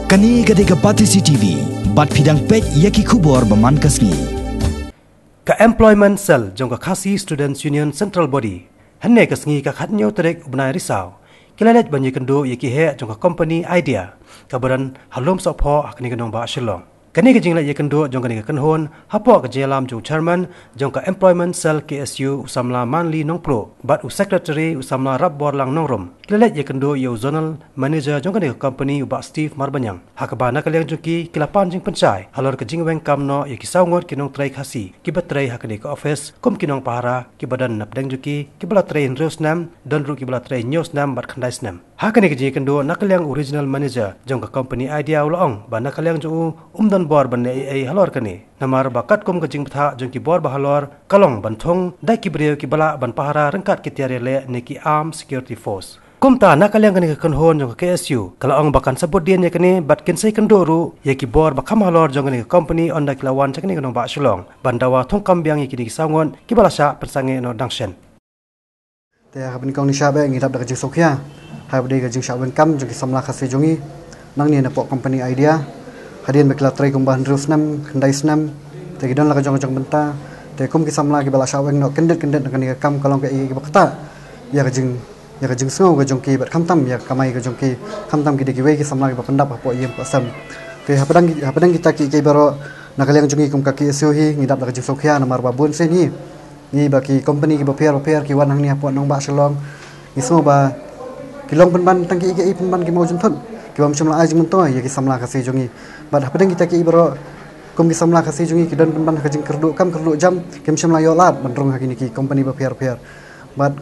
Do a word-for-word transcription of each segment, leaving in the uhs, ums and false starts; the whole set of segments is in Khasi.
Kane ka dei ka Batesi T V, bad phi dang peit ïa ki khubor ba man ka sngi. Ka Employment Cell jong ka Khasi Students Union Central Body, hynne ka sngi ka khathynñiew tarik u bnai Risaw, ki la leit ban ïakynduh ïa ki heh jong ka company Idea, kaba don ha Lumsohphoh ha kane ka nongbah Shillong. Kane ka jingleit ïakynduh jong kane ka kynhun, hapoh ka jingïalam jong u chairman jong ka Employment Cell K S U u samla Manly Nongpluh, bad u secretary u samla Rapborlang Nongrum. Ki la leit ïakynduh ïa u zonal manager jong kane ka company u Bah Steve Marbaniang. Ha kaba na ka liang jong ki, ki la pan jingpynshai halor ka jingweng kam noh ïa ki saw ngut ki nongtrei Khasi kiba trei ha kane ka office kum ki nongpahara kiba don napdeng jong ki, kiba la trei hynriew snem, don ruh kiba la trei hynñiew snem bad khyndai snem. Ha kane ka jingïakynduh, na ka liang u regional manager jong ka company Idea u la ong ba na ka liang jong u um don bor ban leh ei ei halor kane, namar ba katkum ka jingbthah jong ki bor ba halor ka long ban thung da ki briew kiba lah ban pahara ryngkat ki tiar ïaleh ne ki Armed Security Force. Kumta na ka liang kane ka kynhun jong ka K S U ka la ong ba kan sa bud dien ïa kane bad kin sa ïakynduh ruh ïa ki bor ba kham halor jong kane ka company ynda ki la wan sha kane ka nongbah Shillong ban dawa thungkam biang ïa kine ki saw ngut kiba la shah pynsangeh noh dang shen. Te ha kaba nyngkong nyngkong ngi dap da ka jingsngewkhia ha kaba dei ka jingshah weng kam jong ki samla Khasi jong ngi nangne napoh company Idea. Hadien ba ki la trei kumba hynriew snem, khyndai snem, te ki don la ka jong ka jong ka bynta. Te kum ki samla kiba la shah weng noh kyndit kyndit na kane ka kam, ka long kaei kaba ktah ïa ka jing ïa ka jingsngew ka jong ki bad khamtam ïa ka kamai ka jong ki, khamtam ki dei kiwei ki samla kiba pyndap hapoh ïing hapoh sem. Te hapdeng ki, hapdeng kita kiei kiei baroh, na ka liang jong ngi kum ka K S U hi ngi dap da ka jingsngewkhia namar ba bun sien hi ngi ba ki company kiba pher ba pher ki wan hangne hapoh nongbah Shillong. Ngi sngew ba ki long pynban tang kiei kiei, pynban ki mawjynthut, ki bym shym la ai jingmyntoi ïa ki samla Khasi jong ngi. Bad hapdeng kita kiei baroh, kum ki samla Khasi jong ngi ki don pynban ha ka jingkyrduh kam kyrduh jam, kim shym la ïoh lad ban rung ha kine ki company ba pher ba pher. Bad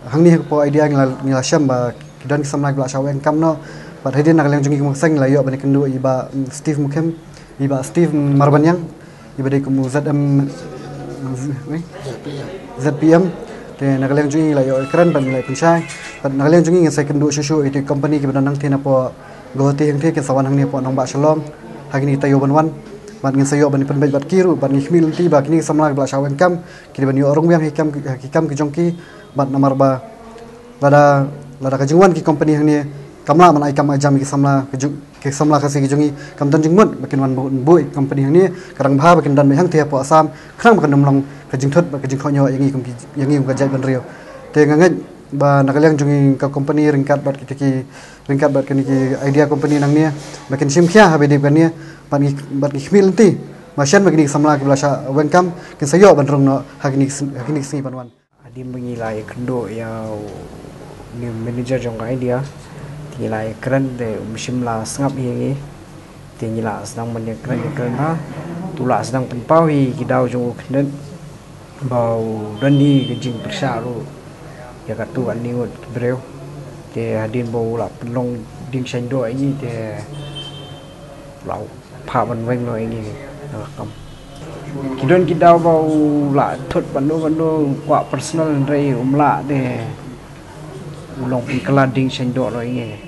hangne hapoh Idea ngi la, ngi la shem ba ki don ki samla kiba la shah weng kam noh. Bad hadien na ka liang jong ngi kum ka seng ngi la ïoh ban ïakynduh ïa i Bah, mm, Steve Mukhim, i Bah Steve Marbaniang, iba dei kum u Z M, Z P M. Te na ka liang jong ngi ngi la ïoh ïakren bad ngi la pynshai. Bad na ka liang jong ngi ngin sa ïakynduh shuh shuh ïa ki company kiba don hangtei napoh Guwahati hangtei, kin sa wan hangne hapoh nongbah Shillong ha kine ki taïew ban wan. Bad ngin sa ïoh ban pynbeit bad ki ruh, bad ngi khmih lynti ba kine ki samla kiba la shah weng kam ki dei ban ïoh rung biang ha ki kam, ha ki kam ki jong ki. Bad namar ba lada, lada ka jingwan ki company hangne kam lah ban ai kam ai jam ïa ki samla ka jong, ki samla Khasi ki jong ngi, kam don jingmut ba kin wan buh, buh ïa ki company hangne. Ka dang bha ba kin don beit hangtei hapoh Assam, khnang ba kan ym long ka jingthut bad ka jingkohnguh ïa ngi kum ki, ïa ngi kum ka jaitbynriew. Te nga ngeit ba na ka liang jong ngi ka company ryngkat bad kita ki, ryngkat bad kine ki Idea company nangne, ba kin shim khia ha ba dei kane, bad ngi, bad ngi khmih lynti ba shen ba kine ki samla kiba la shah weng kam kin sa ïoh ban rung noh ha kine ki sn-, ha kine ki sngi ban wan. Hadien ba ngi la ïakynduh ïa u, uni u manager jong ka Idea, te ngi la ïakren te um shym la sngap hi ïa ngi. Te ngi la sdang ban ïakren ïakren ha, te u la sdang pynpaw hi ki daw jong u khyndiat ba u don hi ka jingpyrshah ruh ïa katto katne ngut ki briew. Te hadien ba u la pynlong ding shaiñdoh ïa ngi te u la phah ban weng noh ïa ngi na ka kam. Ki don ki daw ba u la thut ban do ban do, kwah personal, hynrei um lah te u long pynkylla ding shaiñdoh noh ïa ngi.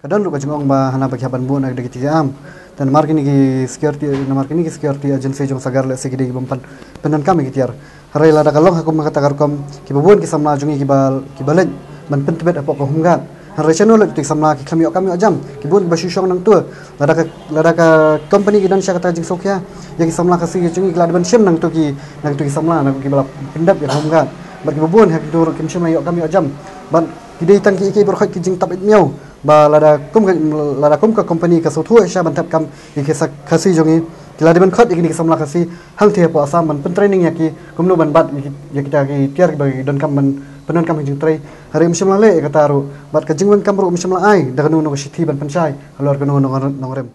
Ka don ruh ka jingong ba hana ba ki hap ban buh na ki, da ki T T M. Te namar kine ki security, namar kine ki security agency jong sorkar lehse ki dei ki bym pan pyndonkam ïa ki tiar. Hynrei lada ka long ha kum kata ka rukom, kiba bun ki samla jong ngi kiba, kiba leit ban pyntbit hapoh ka Home Guard. Hynrei shano leit kito ki samla, ki khlem ïoh kam ïoh jam, ki bun kiba shu shong nangto. Lada ka, lada ka company ki don sha kata ka jingsngewkhia ïa ki samla Khasi ki jong ngi, ki la dei ban shim nangto ki, nangto ki samla, nangto kiba la pyndep ïa ka Home Guard. Bad kiba bun ha kito ruh kim shym la ïoh kam ïoh jam. Bad ki dei tang kiei kiei baroh khoit ki jingtap ïit miaw. Ba lada kum ka, lada kum ka company ka sngewthuh shisha ban thep kam ïa ki sa-, Khasi jong ngi, ki la dei ban khot ïa kine ki samla Khasi hangtei hapoh Assam ban pyntraining ïa ki kumno ban bat ïa ki, ïa kita ki tiar kiba ki donkam ban pyndonkam ha jingtrei. Hynrei um shym la leh ïa kata ruh, bad ka jingweng kam ruh um shym la ai da kano kano ka shithi ban pynshai halor kano kano ka nongrim.